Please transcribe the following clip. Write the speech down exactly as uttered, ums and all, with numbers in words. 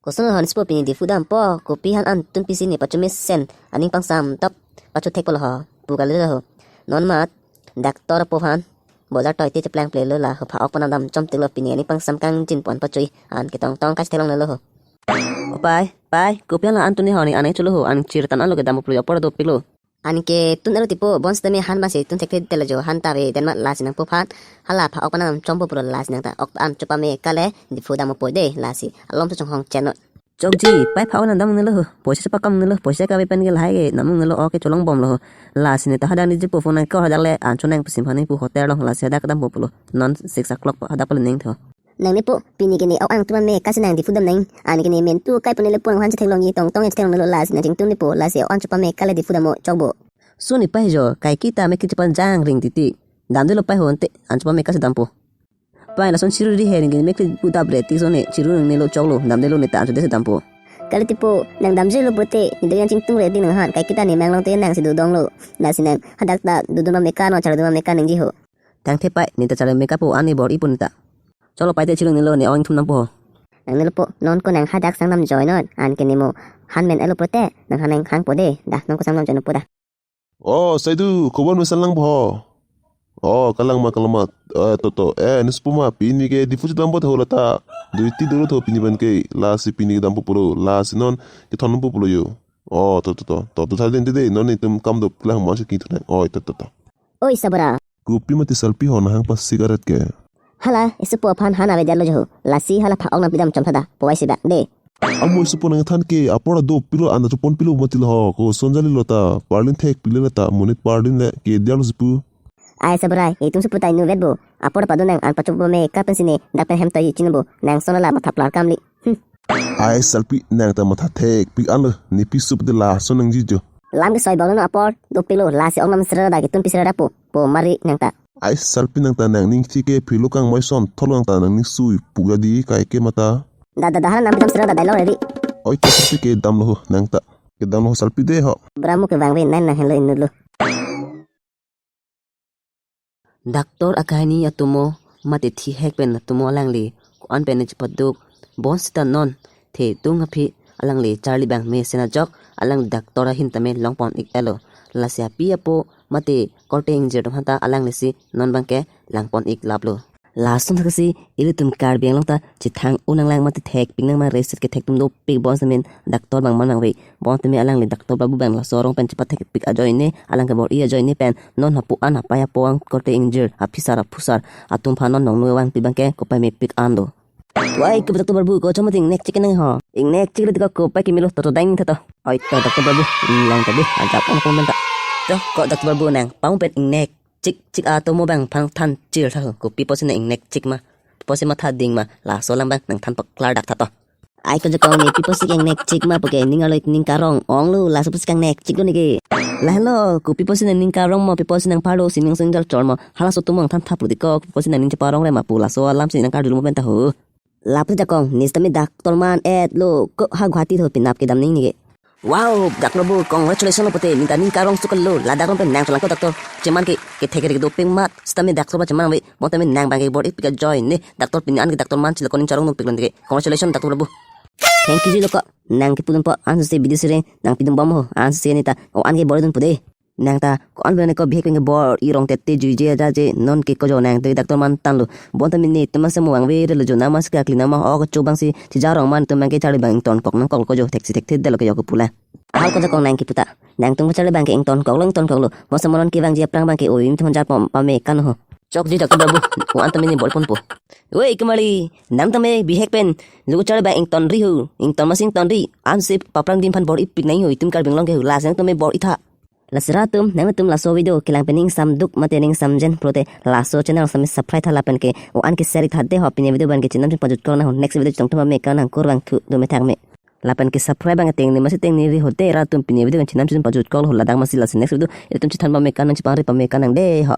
Koson hon spo pini Diphu dampo, kopi han an tun pisi ne pachumesen, aning pangsam top, pachu thek polo ho, pu kali ho. Non mat, doctor po han, bojar toite cheplang plelo la, ho pha-ok panam dam chom tiklo pini aning pangsam kangjin pon pachui, an ketong tong kach thelong nelo ho. O pai, pai, kopi han la an tun ne ho ne aning chulo ho, an chir tan an lo kedam plo apor dopiklo. Anke tun elo tipo, bonsitame han masi tun thekthedetlo jo, han ta ave den mat lasi nangpo phan. Hala pha-ok panam chompo pulo lasi nangta ok an chopame kale Diphu dampo de lasi. Alom su chonghong cheno. Chokji, pai pha-ok nang dam nelo ho. Poisa chepakam nelo, poisa kave pen ke lahai ke nam nelo ok ke cholong bomlo ho. Lasi ne ta hadak ne jipo phone nang ko hadak le an chonang pesim hani pu hotel long lasi hadak dampo pulo. Non six o'clock hadak pale ning tho. Nang nepo, pini kene ok an chopame kase nang Diphu dam nang, an kene men tu kai pone le pon han chetheklongji tong tong chetheklong nelo lasi nang chingtun nepo, lasi ok an chopame kale Diphu dampo chokpo. Suni pai jo, kai kita me kichepan jang ring titi. Damdelo pai ho ante, an chopame kase dampo. Pai lason chiruri he ning me kipu dap re ti sone, chiru nang nelo choklo, damdelo ne ta an chode se dampo. Kali tipo, nang damjelo pote, ne do yang chingtung re ding nang han, kai kita ne manglong te nang si dodonglo. Lasi nang, hadak ta, dodon pame ka no, chalo dodon pame ka nangji ho. Tangte pai, ne ta chalo me kapo ani bor-i pon ta. Cholo pai te chilung nelo ne ong thum nangpo ho. Nang nelo po, non ko nang hadak sang nam joy non, an kene mo, han men elo pote, nang han nang hangpo de, dah, non ko sang nam joy non po dah. Oh, Saidu, kobon mesan lang po ho. Oh, kalang ma, kalang ma. Eh, toto, eh, nuspo ma, pini ke Diphu dampo tho lata. Duiti dolo tho pini ban ke, lasi pini dampo pulo, lasi non, kethon dampo pulo yo. Oh, to, to, to, to, to, tha din de, non itum kam do, klang ma si ki thunang. Oh, to, to, to. Oi, Sabra. Kopi mati Salpi ho nahang pasik aret ke. Hala, isupo aphan han ave jalo jo. Lasi hala pha-ok nang pidam chom thada. Puai si bak de. Amo isupo nangthan ke apor dopiklo an chopon pilo mati lo ho. Koson jali lo ta. Parlin thekpilo ta. Monit parlin le ke dialo sipu. Ai Sabra, itum supu ta inutvet bo. Apor pado nang an pachopame ka pen sine. Dak pen hem toy chin bo. Nang son la matha plar kam li. Hmm. Ai Salpi nang ta matha thekpik an lo, ne pi sup de lason nangji jo. Lam ke soi bang no apor, dopiklo, lasi ok nam sera da ke tun pi sera da po, po mari nang ta. Ai Salpi nang ta nang ning chike philo kang moi son, tholo nang ta nang ning sui, puga di kai ke mata. Da, da, da, ha nam pi dam sera da, da lo ready. Oi ta Salpi ke damlo ho, nang ta. Ke damlo ho Salpi de ho. Bramu ke bang ve, nang nang helo inutlo. Doctor akahini atomo mate thihek pen atomo alangli ko-an pen chepaduk bonsita non the tung aphi alangli charli bang mesen ajok alang doctor ahin tame longpon ik elo. Lasi api apo mate korte ingjir atum hanta alangli si non bang ke langpon ik laplo. Lason thak si ilitum Karbi Anglong ta chethang unang lang mate thekpik nang ma resit ke thektum dopik bonsita min doctor bang man bang ve. Bonsita min alangli doctor babu bang laso arong pen chepathekpik ajoine alang ke bor-i ajoine pen non hapu an hapai hapo ang korte ingjir apisar apusar atum phan non nong nu vangpi bang ke kopai mepik an do. Wai ke doctor babu ko chom ting nek chik nang ho. Ingnek chik le ko kopai ke milo to to dang tha to. Oi to doctor babu, nang tadi ajak on pon ta. To ko doctor babu nang pang pen ingnek chik chik atomo bang phang than chir tha ho. Kopi pusi nang ingnek chik ma. Pusi matha ding ma. Laso alam bang nangthan paklar dak tha to. Ai ko jakong ne pi pusi ingnek chik ma puke ning arlo ning karong onglo laso pusi kangnek chiklo ne ke. Lahelo, kopi pusi nang ning karong ma, pi pusi nang parlo sining sing jal chor ma. Halaso atum nangthan thaplo di ko, kopi pusi nang ning cheparong re ma pu laso alam si nang kardul mo pen ta ho. Lapu jakong, ne sitame doctor man et lo, ko ha Guwahati tho pinap kedam ning ne ke. Wow, doctor babu, congratulations lo pute, ne ta ning karong sukal lo, ladak rom pen nang cholangkot doctor, cheman ke, kethek re doping mat, sitame doctor ba cheman ve, mo tame nang bang ke bor-ipik ajoine, doctor pini an ke doctor man chilokon ning charong numpik lo ne ke. Congratulations, doctor babu. Thank you ji lo ko, nang kipudun po, ansi video sire, nang pidun bom ho, ansi ne ta, o an ke bor-idun pu de. Nang ta, ko-an bene ko bihek pen ke bor-i rong tete juije aja je, non ke ko jo nang te doctor man tanglo. Bonta mini teman semua ang vere lo jo nama si kakli nama o kecho bang si, si jarong man teman ke charli bang ingtonkok nangkok lo ko jo theksi thekthe delo ke jo ko pula. Ahal ko jakong nang kipu ta. Nangtum ke charli bang ke ingtonkok lo, ingtonkok lo. Mo semua non ke bang ji aphrang bang ke o ingtum jar pom pame kan ho. Chokji doctor babu, o-an tame ne bor-i ponpo. Woi, kemali, nang tame bihek pen, lo charli bang ingtonri ho, ington masi ingtonri, ansi paphrang dim phan bor-ipik nang ho, itum Karbi Anglong ke ho, lasi nang tame bor-i tha. Lasi rat atum, nangtum laso video kelang pen ning samduk mate ning samjen pulote laso channel sami subscribe tha lapen ke o-an ke share tha de ho pini video bang ke chenam chun pajut kok nang ho next video chong thum pame kan nang kurvangthu do me thak me. Lapen ke subscribe bang ke tengne masi tengne ri ho de rat atum pini video kan chenam chun pajut kok lo ho ladak masi lasi next video itum chethan pame kan nang chepangri pame kan nang de ho.